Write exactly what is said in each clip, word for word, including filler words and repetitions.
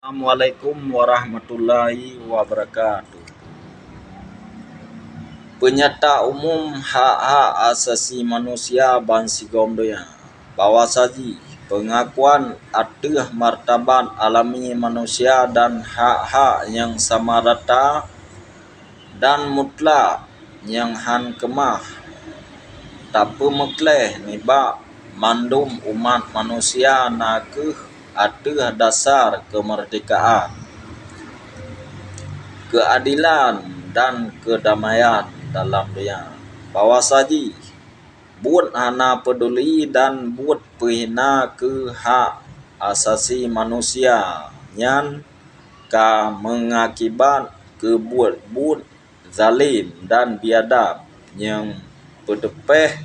Assalamualaikum warahmatullahi wabarakatuh. Peunyata umum hak-hak asasi manusia bansigom donya, bahwasajih peungakuan ateueh martabat alami manusia dan hak-hak nyang sama rata dan mutlak nyang han keumah tapeumeukleh nibak mandum umat manusia na kheueh ateueh dasar keumeurdekaan, keuadilan dan keudamaian dalam donya. Bahwasajih buet hana peuduli dan buet peuhina keu hak asasi manusia nyan ka meungakibat keu buet-buet zalem dan biadab nyang peuteupeh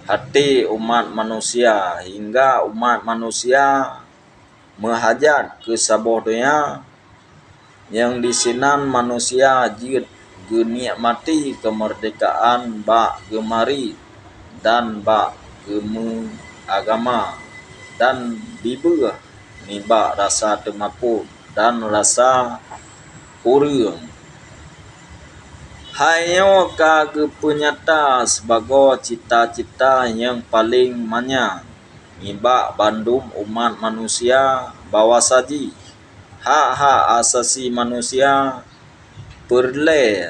até umat manusia, hingga umat manusia meuhajat keu saboh donya, nyang disinan manusia jeuet geunikmati keumeurdekaan bak geumarit dan bak geumeuagama dan bibeuh nibak rasa teumakot dan rasa ureuëng. Hai nyoe ka geupeunyata sibagoe cita-cita nyang paleng manyang nibak bandum umat manusia, bahwasajih hak-hak asasi manusia peureulée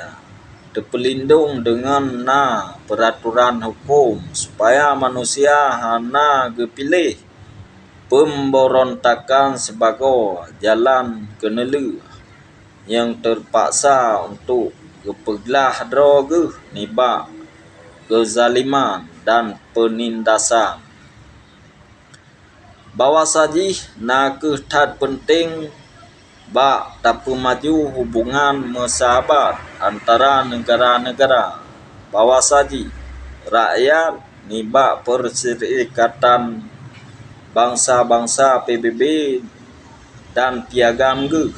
teupeulindong deungon na peuratoran huköm, supaya manusia hana geupiléh peumbeurontakan sibagoe jalan keuneulheueh nyang teupaksa untuk geupeuglah droe geuh nibak keuzaliman dan peunindasan. Bahwasajih na kheueh that peunteng bak tapeumaju hubongan meusahabat antara neugara-neugara, bahwasajih rakyat nibak Peusyarikatan Bansa-Bansa P B B dan piagam geuh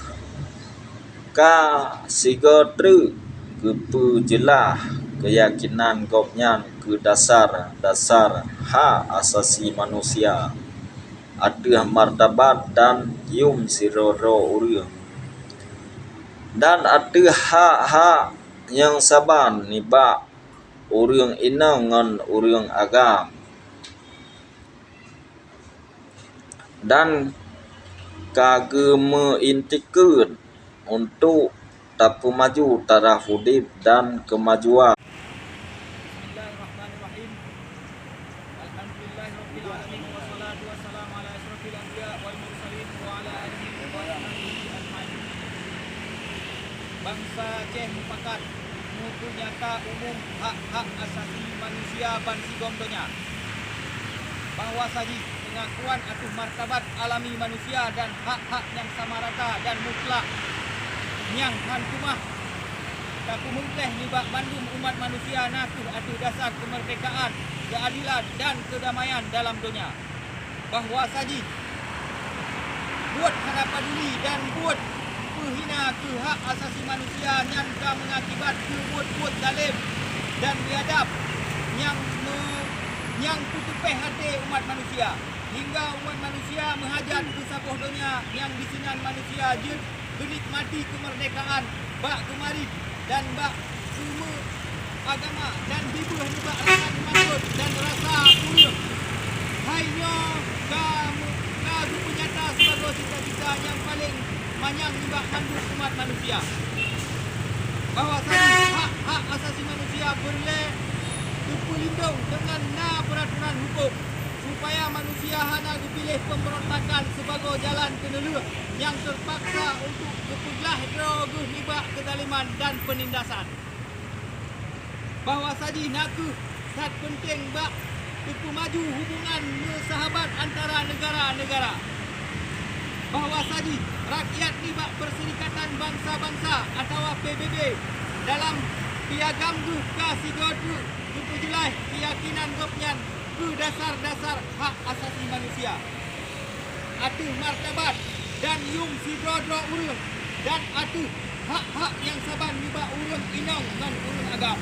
ka sigoe treuk geupeujeulaih keuyakinan gobnyan keu dasar-dasar hak asasi manusia ateueh martabat dan yuem sidroe-droe ureuëng, dan ateueh hak-hak nyang saban nibak ureuëng inong ngon ureuëng agam, dan ka geumeuintikeuet untuk tapeumaju taraf udeb dan keumajuan. Bismillahirrahmanirrahim. Alhamdulillahirabbil alamin, wassalatu wassalamu ala asyrafil anbiya wal mursalin wa ala alihi wa sahbihi ajmain. Bansa Aceh mupakat meupeunyata umum hak-hak asasi manusia bansigom donya, bahwasajih peungakuan ateueh martabat alami manusia dan hak-hak nyang sama rata dan mutlak nyang han keumah tapeumeukleh nibak bandum umat manusia na kheueh ateueh dasar keumeurdekaan, keuadilan dan keudamaian dalam donya. Bahwasajih buet hana paduli dan buet peuhina keu hak asasi manusia nyan ka meungakibat keu buet-buet zalem dan biadab nyang me-, nyang peuteupeh até umat manusia, hingga umat manusia meuhajat keu saboh donya nyang disinan manusia jeuet geunikmati keumeurdekaan bak geumarit dan bak geumeuagama dan bibeuh nibak rasa teumakot dan rasa ureuëng. Hai nyoe ka, ka geupeunyata sibagoe cita-cita nyang paleng manyang nibak mandum umat manusia, bahwasanya hak-hak asasi manusia peureulée teupeulindong deungon na peuratoran huköm, supaya manusia hana geupiléh peumbeurontakan sibagoe jalan keuneulheueh nyang teupaksa untuk geupeuglah droe geuh nibak keuzaliman dan peunindasan. Bahwasajih na kheueh that peunteng bak teupeumaju hubungan meusahabat antara neugara-neugara. Bahwasajih rakyat nibak Peusyarikatan Bansa-Bansa atawa P B B dalam piagam geuh ka sigoe treuk geupeujeulaih keuyakinan gobnyan keu dasar-dasar hak asasi manusia, ateueh martabat dan yuem sidroe-droe ureuëng, dan ateueh hak-hak nyang saban nibak ureuëng inong ngon ureuëng agam,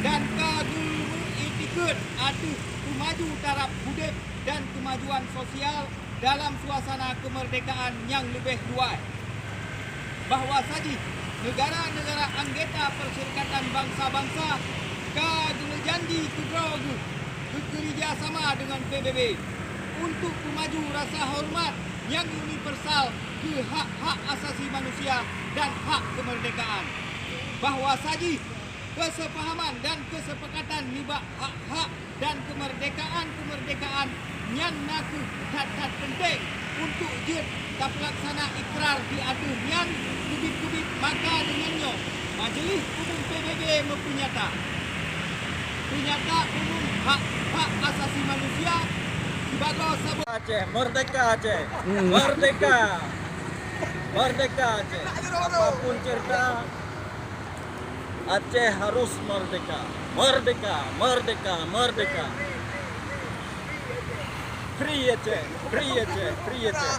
dan ka geumeuiktikeut ateueh peumaju taraf udeb dan keumajuan sosial dalam suasana keumeurdekaan nyang leubeh luwai. Bahwa sajih neugara-neugara anggota Perserikatan Bansa-Bansa ka geumeujanji keudroe geuh keukeurija sama deungon P B B untuk peumaju rasa horeumat nyang universal keu hak-hak asasi manusia dan hak keumeurdekaan. Bahwa sajih keuseupahaman dan keusepakatan nibak hak-hak dan keumeurdekaan-keumeurdekaan nyan na kheueh that-that peunteng untuk jeuet tapeulaksana ikrar di ateueh nyan keubiet-keubiet. Maka deungon nyoe, Majeulih Umum P B B meupeunyata peunyata umum hak-hak asasi manusia sibagoe saboh Aceh, merdeka Aceh, merdeka, merdeka Aceh. Apapun cerita, Aceh harus merdeka, merdeka, merdeka, merdeka. Free Aceh, free Aceh, free Aceh.